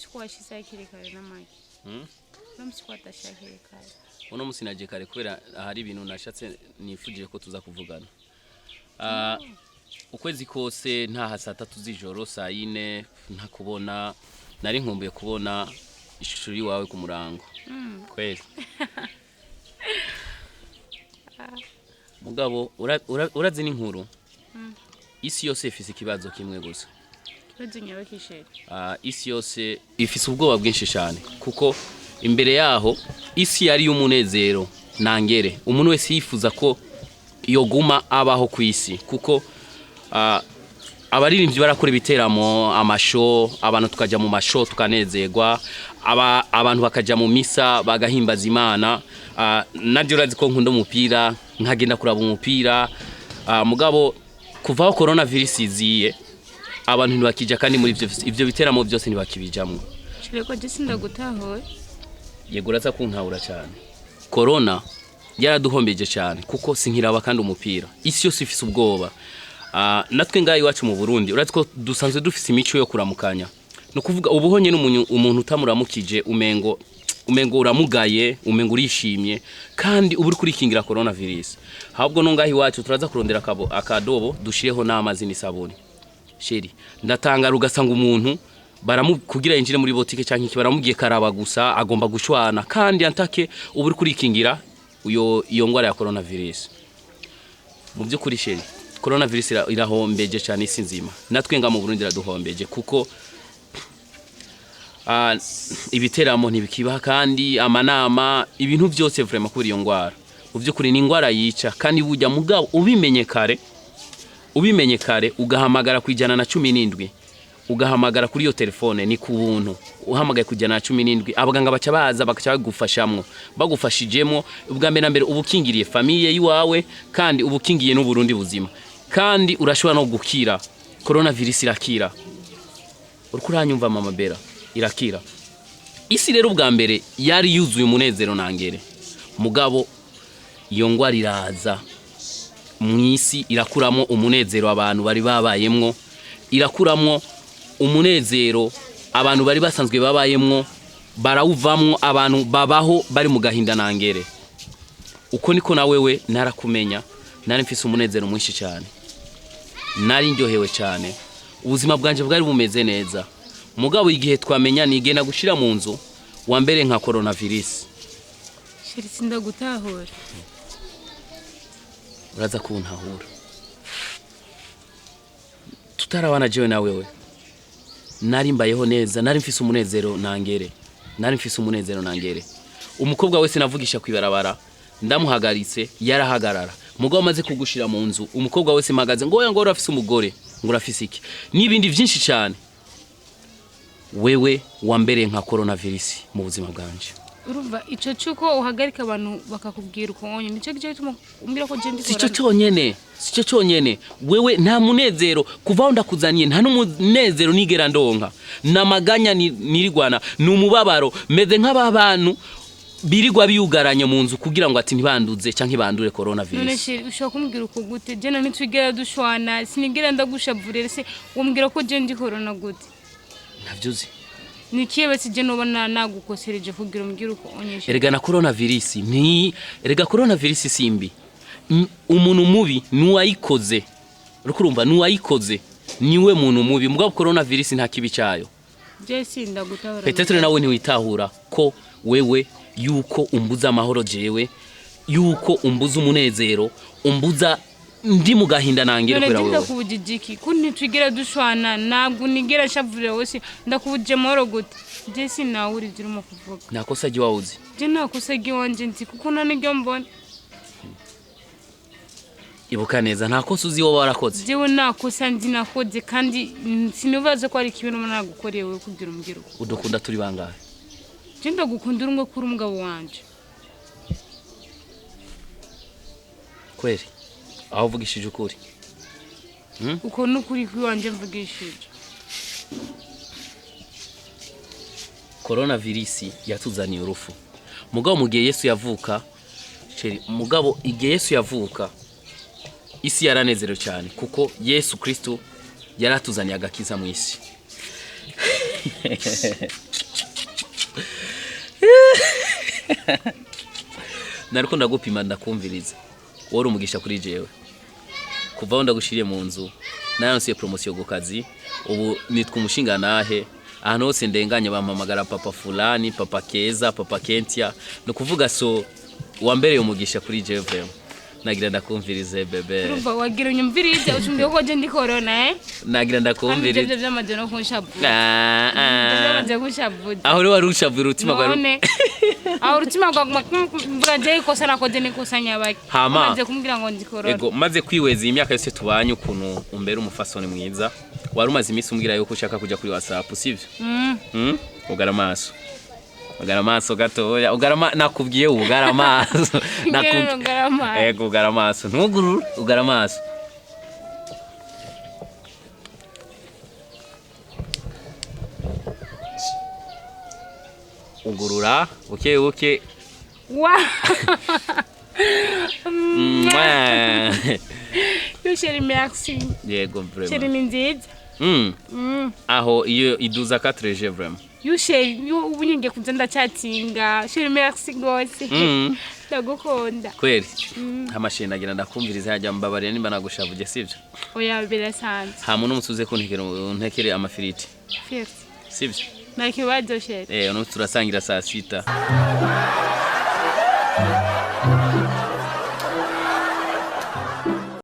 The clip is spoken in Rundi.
Musi ko washize hakiri kare n'amagi. Uno musi ko watashe hakiri kare. Uno musi naje kare kubera ahari ibintu nashatse nifujije ko tuza kuvugana. Ah, ukwezi kose ntaha saa 3 z'ijoro, saa 4 ntakubona, nari nkumbuye kubona ishusho yiwawe ku murango. Kweli. Mugabo urazi n'inkuru. Isi yose ifise ikibazo kimwe gusa. Ikibazo nyabakishe. Ah, isi yose ifise ubwoba bwinshi cyane kuko imbere yaho isi yari y'umunezero nangere umuntu wese yifuza ko yoguma abaho ku isi kuko abaririmbyi barakora ibiteramo, amasho, abantu tukaja mu masho tukanezerwa, abantu bakaja mu misa bagahimbaza Imana. Navyo urazi ko nkunda umupira, nkagenda kuraba umupira. Mugabo kuva aho coronavirus iziye abantu ntibakija, kandi muri ivyo biteramo byose ntibakibijamwo. Chéri, ko je sindagutahuye. Yego, uraza kuntahura cyane. Corona yaraduhombeje cyane kuko sinkiraba kandi umupira, isi yose ifise ubwoba. Natwe ngaha iwacu mu Burundi urazi ko dusanzwe dufise imico yo kuramukanya, ni ukuvuga ubuhonye n'umuntu utamuramukije umengo uramugaye, umengo urishimye, kandi uba uri kurikingira coronavirus. Ahubwo no ngaha iwacu turaza kurondera akadobo dushireho n'amazi n'isabuni. Chéri, ndatangara ugasanga umuntu baramu kugira yinjire muri botike canke iki baramubwiye karaba gusa, agomba gushwana, kandi antake uba uri kurikingira iyo ngwara ya coronavirus. Mu by'ukuri chéri, coronavirus irahombeje cyane isi nzima, natwe nga mu Burundi iraduhombeje kuko ibiteramo ntibikiba, kandi amanama, ibintu byose vraiment kuri iyo ngwara. Mu by'ukuri ni ingwara yica, kandi burya mugabo ubimenye kare ugahamagara ku 117, ugahamagara kuri iyo telefone ni ku buntu, uhamagaye ku 117 abaganga baca baza bakaca bagufashamwo, bagufashijemwo ubwa mbere na mbere uba ukingiriye famille yiwawe, kandi uba ukingiye n'Uburundi buzima, kandi urashobora no gukira. Coronavirus irakira, uriko uranyumva mama Bera? Irakira. Isi rero ubwa mbere yari yuzuye umunezero nangere, mugabo iyo ngwara iraza mw'isi irakuramo umunezero abantu bari babayemwo, irakuramwo umunezero abantu bari basanzwe babayemwo, barawuvamwo, abantu babaho bari mu gahinda nangere. Uko niko na wewe narakumenya, nari mfise umunezero mwinshi cyane, nari ndyohewe cyane, ubuzima bwanje bwari bumeze neza. Mugabo igihe twamenya nigenda gushira mu nzu wa mbere nka coronavirus. Chéri, sindagutahura. Uraza kuntahura. Tutarabana jewe na wewe nari mbayeho neza, nari mfise umunezero nangere, nari mfise umunezero nangere. Umukobwa wese navugisha kwibarabara ndamuhagaritse yarahagarara, mugabo amaze kugushira mu nzu umukobwa wese mpagaze ngo oya, ngo urafise umugore, ngo urafise iki n'ibindi byinshi cyane. Wewe wambereye nka coronavirus mu buzima bwanje. Urumva ico cyuko uhagarika abantu bakakubwira uko wonye, nico gice gituma umbwira ko je ndi Sico cyonyene, sico cyonyene. Wewe nta munezero kuva aho ndakuzaniye, nta n'umunezero nigera ndonka, namaganya nirigwana ni umubabaro, meze nk'aba bantu birirwa biyugaranye mu nzu kugira ngo ati ntibanduze canke bandure None coronavirus. Chéri, ushobora kumbwira uko gute? Je na ntitwigera dushwana, sinigera ndagushavurira, se umbwira ko je ndi corona gute? Ntavyo uzi. Ni ikihe basi je noba nagukosereje kugira umbwire uko onyeshe? Erega na coronavirus ni, erega coronavirus simbi. Umuntu mubi nuwayikoze, uriko urumva? Nuwayikoze niwe muntu mubi, mugabo coronavirus nta kibi cyayo. Je sindagutahura. Peut-être nawe ntiwitahura ko wewe yuko umbuza amahoro, jewe yuko umbuza umunezero, umbuza ndi mu gahinda nangire None kubera je wewe. Ndakubujije iki ko ntitwigera dushwana? Ntabwo nigera nshavurira wese, ndakubujije amahoro gute? Je sinahura ivyo urimo kuvuga. Nta kosa ry'iwawe uzi. Je nta kosa ry'iwanje nzi kuko nta n'iryo mbona. Ibuka neza, nta kosa uzi wowe warakoze. Jewe nta kosa nzi nakoze, kandi sinibaza ko hari ikintu noba nagukoreye wewe kugira umbwire uko. Udukunda turi bangahe? Je ndagukunda uri umwe kuri umugabo wanje. Kweli aho uvugishije ukuri? Uko n'ukuri kw'iwanje mvugishije. Coronavirus yatuzaniye urufu, mugabo mu gihe Yesu yavuka, chéri, mugabo igihe Yesu yavuka isi yaranezerewe cyane kuko Yesu Kristo yaratuzaniye agakiza mu isi. Nariko ndagupima, ndakumviriza. Wari umugisha kuri jewe. Kuva aho ndagushiriye mu nzu, naronse promotion ku kazi, ubu nitwa umushinga nahe. Ahantu hose ndenganye bampamagara papa fulani, papa Keza, papa Kentia. Ni ukuvuga so wambereye umugisha kuri jewe vraiment. Nagira ndakumvirize, bébé. Urumva wagira unyumvirize, ucumbye ko je ndi corona, eh? Nagira Kandi ivyo ndakumvirize. vyamaze no kunshavuza. Ah, ah. Vyamaze kunshavuza. Aho rero wari ushavuye, urutima rwawe. None aho urutima rwaguma mvuga je ikosa nakoze nikosa nyabaki? Hama. Umaze kumbwira ngo ndi corona. Ego, maze kwihweza iyi myaka yose tubanye, ukuntu umbera umufasoni mwiza. Wari umaze iminsi umbwira yuko ushaka kuja kuri WhatsApp, sivyo? Mm. Ugara amaso, ugara amaso gatoya, ugara nakubwiye ugara amaso. Ngero ugara amaso. Ego, ugara amaso, ntugurure, ugara amaso. Ugurura buke buke. Wa. Mwah. Yo chéri, merci. Yego. Chéri, Vraiment. ni nziza. Aho iyo iduza 4G vraiment. Yo chéri, yo ubu nyingiye kuza ndacyatinga. Chéri, merci gose. Ndagukunda. Kweli amashini nagira ndakumviriza yajya, mbabariye nimba nagushavuje, sivyo? Oya, birasanzwe. Hama uno musi uze kuntekera, untekere amafiriti. Fierté. Sivyo? Nta kibazo, chéri. Eh, uno musi turasangira saa 6.